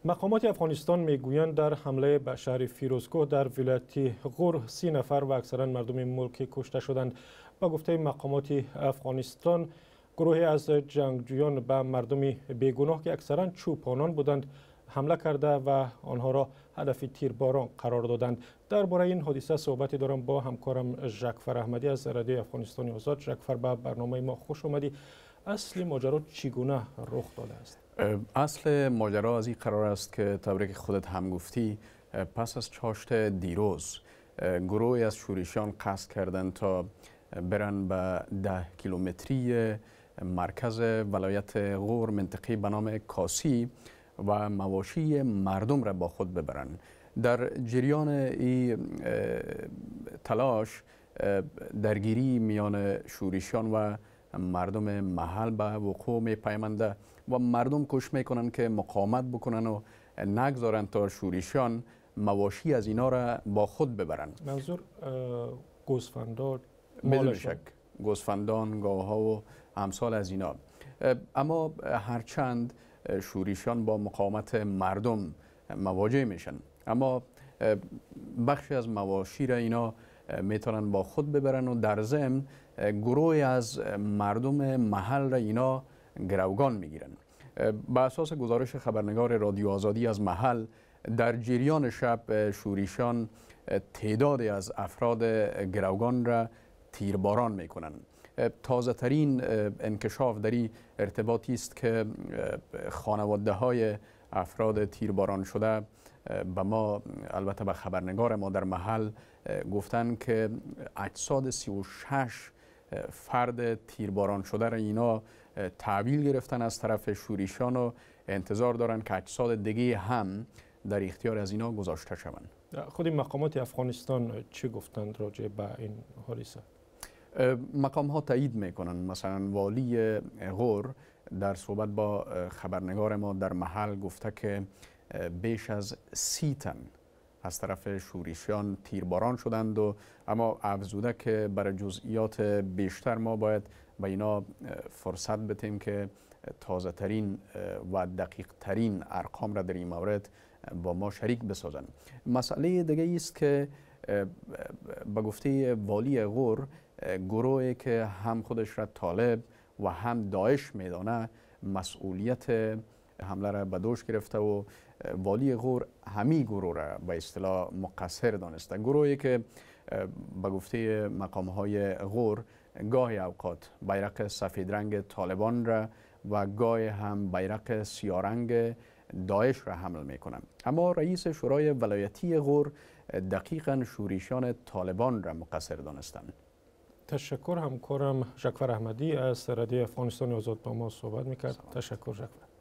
Мақомоти Афғонистон мегӯянд, дар ҳамлаи ба шаҳри Фирӯзкӯҳ дар вилояти Ғур 30 нафар ва аксаран мардуми мулкӣ кушта шуданд. Ба гуфтаи мақомоти Афғонистон, гурӯҳе аз ҷангҷӯён ба мардуми бегуноҳ, ки аксаран чӯпонон буданд, ҳамла карда ва онҳоро ҳадафи тирборон қарор доданд. Дар бораи ин ҳодиса суҳбате дорам бо ҳамкорам Жакфар Аҳмадӣ аз Радиои Афғонистони Озод. Жакфар, ба барномаи мо хуш омадӣ. Асли моҷаро чӣ гуна рух додааст? اصل ماجرا از این قرار است که طوری که خودت هم گفتی، پس از چاشت دیروز گروهی از شورشیان قصد کردند تا برن به 10 کیلومتری مرکز ولایت غور، منطقه به نام کاسی، و مواشی مردم را با خود ببرن. در جریان این تلاش درگیری میان شورشیان و مردم محل به وقوع می پیمنده و مردم کوشش میکنن که مقاومت بکنن و نگذارن تا شورشیان مواشی از اینا را با خود ببرن. منظور گوسفندان؟ بدون شک گوسفندان، گاوها و امثال از اینا. اما هرچند شورشیان با مقاومت مردم مواجه میشن، اما بخشی از مواشی را اینا میتونن با خود ببرن و در ضمن گروهی از مردم محل را اینا گروگان میگیرن. به اساس گزارش خبرنگار رادیو آزادی از محل، در جریان شب شورشیان تعدادی از افراد گروگان را تیرباران میکنن. تازه ترین انکشاف در این ارتباطی است که خانواده های افراد تیرباران شده به ما، البته به خبرنگار ما در محل، گفتن که اجساد 36 فرد تیرباران شده را اینا تحویل گرفتن از طرف شورشیان و انتظار دارن که اجساد دیگه هم در اختیار از اینا گذاشته شوند. خود مقامات افغانستان چه گفتند راجع به این حادثه؟ مقام ها تایید میکنن. مثلا والی غور در صحبت با خبرنگار ما در محل گفته که بیش از 30 تن از طرف شورشیان تیرباران شدند و اما افزوده که برای جزئیات بیشتر ما باید به اینا فرصت بدیم که تازه ترین و دقیق ترین ارقام را در این مورد با ما شریک بسازند. مسئله دیگه است که به گفته والی غور، گروهی که هم خودش را طالب و هم داعش میدانه مسئولیت حمله را به دوش گرفته و والی غور همی گروه را به اصطلاح مقصر دانسته. گروهی که به گفته مقام های غور گاهی اوقات بیرق سفید رنگ طالبان را و گاهی هم بیرق سیاه رنگ داعش را حمل میکنند. اما رئیس شورای ولایتی غور دقیقا شورشیان طالبان را مقصر دانستند. تشکر. همکارم ژکفر احمدی از رادیو افغانستان آزاد با ما صحبت میکرد. تشکر ژکفر.